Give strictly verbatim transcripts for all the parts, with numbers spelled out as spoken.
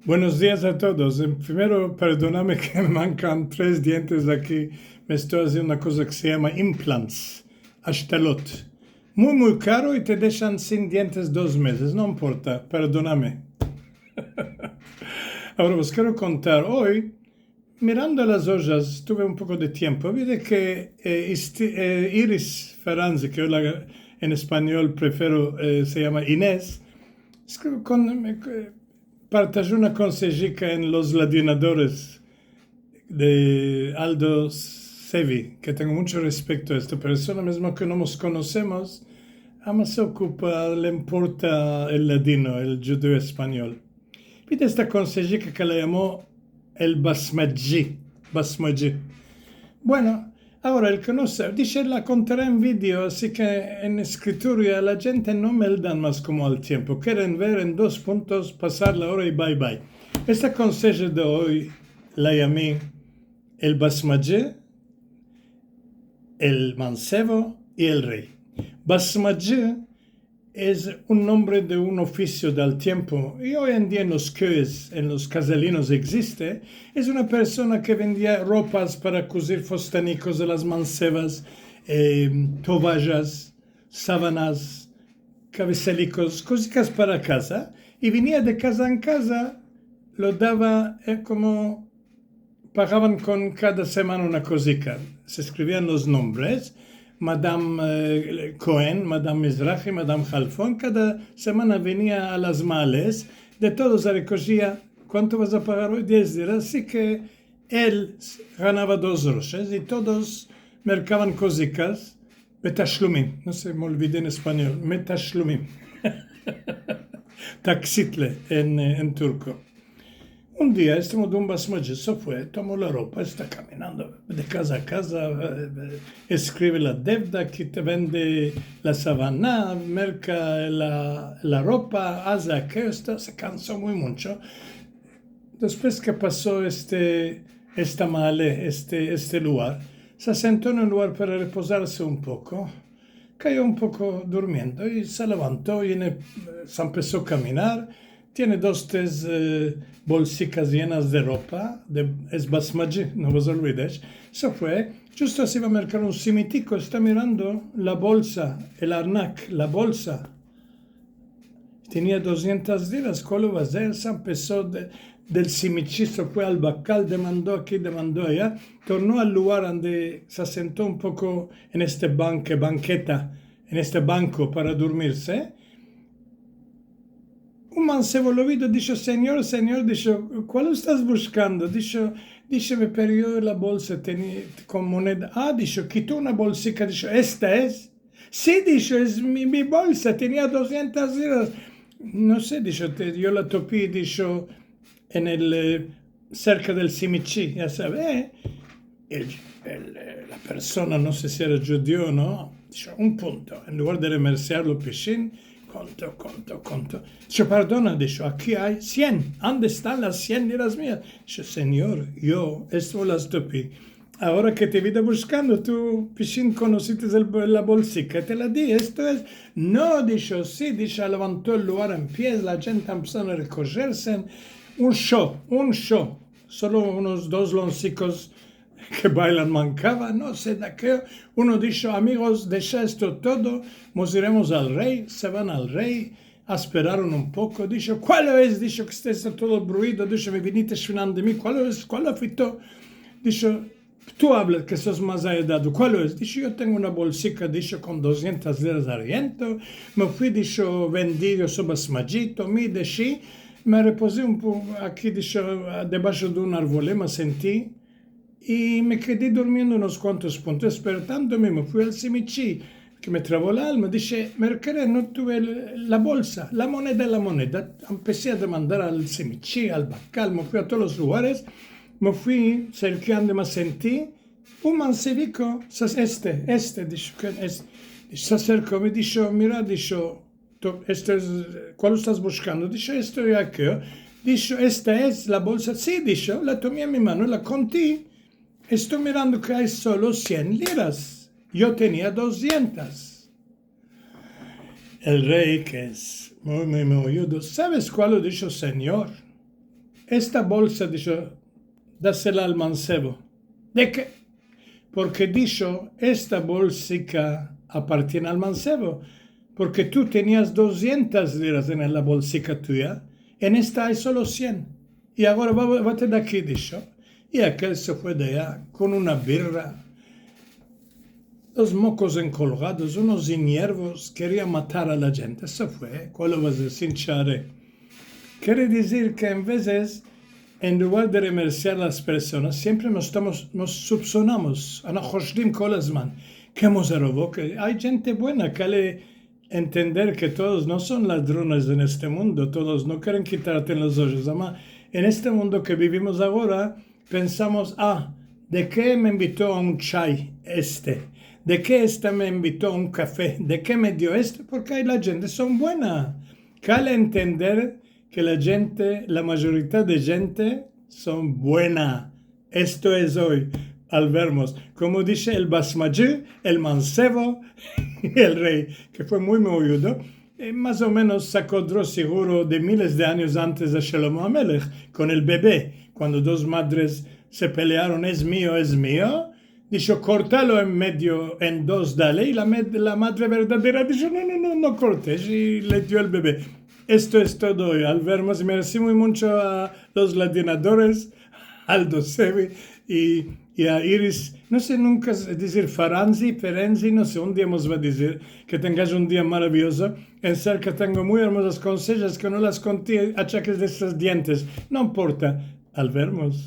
Buenos dias a todos. Em, primero, perdoname ke me mankan tres dientes aki. Me esto aziendo una koza ke se yama implants, ashtalot. Muy, muy karo i te deshan sin dientes dos mezes. No importa, perdoname. Agora, vos kero kontar oy, mirando las ojas, tuve un poko de tiempo. Vi de ke, eh, isti-, eh, Iris Ferranzi, ke yo la, en espanyol prefero, eh, se yama Ines, eskrive kon-, me, eh, partajo una konsejika en Los Ladinadores de Aldo Sevi, ke tengo muncho respekto a esta persona, mizmo ke no mos konosemos, ama se okupa, le importa el ladino, el djudeo-espanyol. Vi de esta konsejika ke la yamo el basmaji, basmaji. Bueno, agora, el ke no save, dishe, la kontare en video, asi ke en eskritura la djente no me eldan mas komo al tiempo. Keren ver en dos puntos, pasar la ora i bye bye. Esta konseja de oy la yami el basmaji, el mansevo i el rey. Basmaji es un nombre de un ofisio del tiempo, i oy en dia en los koyes, en los kazalinos egziste. Es una persona ke vendia ropas para kuzir fostanikos de las mansevas, eh, tovajas, savanas, kabesalikos, kozikas para kaza, i venia de kaza en kaza, lo dava, eh, komo pagavan kon kada semana una kozika. Se eskrivian los nombres, Madam, eh, Kohen, Madam Mizrahi, Madam Halfon, kada semana venia a las males, de todos rekoshia, "Kuanto vas a pagar oy?" "Diez liras." Asi ke el s-, ganava dos groshes i todos merkavan kozikas, betashlumim. No se, me olvide en espanyol, metashlumim. Taksitle en, eh, en turko. Un dia este mundo un basmaji se fue, tomo la ropa, esta kaminando de kaza a kaza, eh, eh, eskrive la devda, ke te vende la savana, merka la, la ropa, aze akeyo, esta, se kanso muy muncho. Despues ke paso este, esta male, este, este lugar, se asento en un lugar para repozarse un poko. Kayo un poko durmiendo i se levanto i en el, se empeso a kaminar. Tiene dos, tres, eh, bolsikas yenas de ropa, de, es basmaji, no vos olvidesh. Se fue, djusto se iva a merkar un simitiko, esta mirando la bolsa, el arnak, la bolsa. Tenia dosyentas liras, kualo va a ser? Se empeso de, del simichi, se fue al bakal, demando aki, demando aya, torno al lugar ande se asento un poko en este banke-, banketa, en este banko para durmirse. Un mansevo lo vido, disho, "Senyor, senyor", disho, "kualo estas bushkando?" Disho, disho, "Me perio la bolsa, teni-, kon moneda." "A", disho, kito una bolsika, disho, "Esta es?" "Si", disho, "es mi, mi bolsa, tenia dosyentas liras." "No se", disho, "te, yo la topi", disho, "en el, eh, serka del simichi, ya save, eh." El, el, eh, la persona, no se si era djudio o no, disho, un punto. En lugar de remersiarlo pishin, konto, konto, konto. Disho, "Pardona", disho, "aki ay sien. Ande estan las sien liras mias?" Disho, "Senyor, yo esto las topi. Agora ke te vi bushkando, tu pishin konosites el, la bolsika, te la di, esto es." "No", disho, "si", disho, levanto el lugar en pies, la djente empesaron a rekosherse, un sho, un sho, solo unos dos lonsikos ke baylan mankavan, no se, de akeyo. Uno disho, "Amigos, desha esto todo, mos iremos al rey", se van al rey, esperaron un poko, disho, "Kualo es?", disho, "ke este, esta todo bruido?", disho, "Me viniste shinando de mi, kualo es, kualo fito?", disho, "Tu avlas ke sos mas aedado, kualo es?". Disho, "Yo tengo una bolsika", disho, "kon dosyentas liras de ariento, me fui", disho, "vendi, yo so basmaji, tomi, deshi, me repozi un po-, aki", disho, "debasho de un arvol, me asenti, i me kedi durmiendo unos kuantos puntos, espertandome, me fui al simichi, ke me travo la alma, dishe, merkare, no tuve el, la bolsa, la moneda, la moneda." Empesi a demandar al simichi, al bakal, me fui a todos los lugares, me fui, serki ande me asenti, un manseviko, se-, "Este, este", disho, "ken es?" Disho, se aserko, me disho, "Mira", disho, "to-, esto es, kualo estas bushkando?" Disho, "Esto i akeyo." Disho, "Esta es la bolsa?" "Si", disho, la tomi a mi mano, la konti, esto mirando ke ay solo sien liras. Yo tenia dosyentas. El rey, ke es muy, muy, muy oyudo, "Saves kualo?", disho, "Senyor, esta bolsa, disho, dasela al mansevo. De ke? Porke, disho, esta bolsika apartiene al mansevo, porke tu tenias dusyentas liras en la bolsika tuya, en esta ay solo sien. I agora va, vate de aki, disho. I akel se fue de aya kon una birra, los mokos enkolgados, unos inyervos, keria matar a la djente. Se fue, kualo vas a dizir, sin chare. Kere dizir ke en vezes, en lugar de remersiar las personas, siempre mos estamos, mos subsonamos, ana hoshdim kol azman, ke mos robo, ke ay djente buena, kale entender ke todos no son ladrones en este mundo, todos no keren kitarte en los ojos. Ama, en este mundo ke bivimos agora, pensamos, a, de ke me envito a un chay este? De ke esta me envito a un kafe? De ke me dio este? Porke ay la djente son buena. Kale entender ke la djente, la mayorita de djente son buena. Esto es oy, al vermos. Komo dishe el basmaji, el mansevo, el rey, ke fue muy movido, eh, mas o menos sako dro siguro de miles de anyos antes de Shlomo Amelech, kon el bebe, kuando dos madres se pelearon, es mio, es mio, disho, kortalo en medio, en dos, dale, i la med-, la madre verdadera disho, no, no, no, no kortes, i le dio el bebe. Esto es todo oy, al vermos, mersi muy muncho a los ladinadores, Aldo Sevi i, i a Iris, no se nunka s-, dizir Faranzi, Ferenzi, no se, un dia mos va dizir, ke tengas un dia maraviozo, en ser ke tengo muy ermozas konsejas ke no las konti achakes de esas djentes, no importa, al vermos,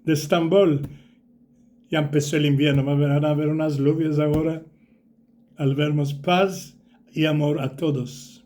de Estambol, ya empeso el invierno, va a aver, a aver unas luvias agora, al vermos, paz i amor a todos.